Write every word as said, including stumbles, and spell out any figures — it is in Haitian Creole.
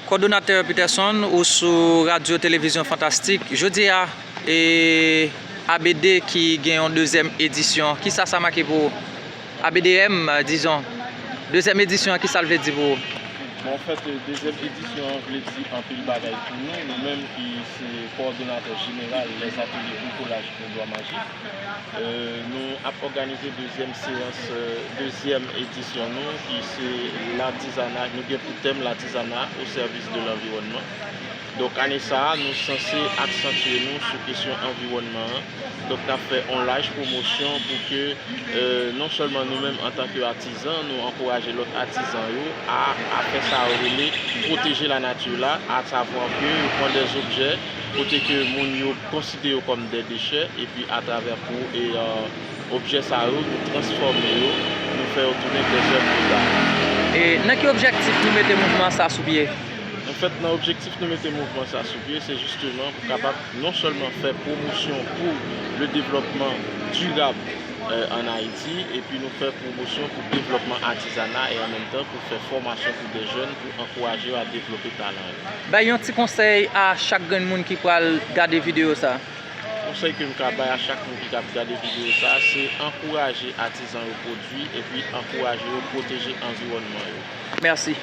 Kòdonatè Peterson, ou sou Radyo Televizyon Fantastik. Jodi a, e, A B D ki gen yon dezyèm edisyon. Kisa sa make pou ou? A B D M, dizon. Dezyèm edisyon an, kisa l vle di pou ou? Bon, anfèt, dezyèm edisyon an vle di anpil bagay pou nou. Nou menm ki se kòdonatè jeneral Les Ateliers Bricolage Bondwa Majik, nou ap òganize dezyèm seyans, dezyèm edisyon nou, ki se latizana. Nou gen pou tèm latizana o sèvis de lanviwònman. Donk, ane sa a, nou sanse aksantye nou sou kesyon anviwònman an. Donk, n ap fè yon laj pwomosyon pou ke, non sèlman nou menm antanke atizan, nou ankouraje lòt atizan yo a, a fè sa yo rele pwoteje lanati la, asavwa ke yo pran dè objè kote ke moun yo konsidere yo kòm dè dechè, epi atravè pou e objè sa yo, nou transfòme yo, nou fè yo tounen dè zèv de la. E nan ki objektif nou mete mouvman sa sou pye? Anfèt, nan objektif nou mete mouvman sa sou pye, se jisteman pou kapab non sèlman fè pwomosyon pou le devlòpman dirab ann Ayiti, epi nou fè pwomosyon pou devlòpman atizana e an menm tan pou fè fòmasyon pou de jèn pou ankouraje yo a devlope talan yo. Bay yon ti konsèy a chak grenn moun ki pral gade videyo sa. Konsèy ke m ka bay a chak moun ki ap gade videyo sa, se ankouraje atizan yo pwodui epi ankouraje yo pwoteje anviwònman yo. Mèsi.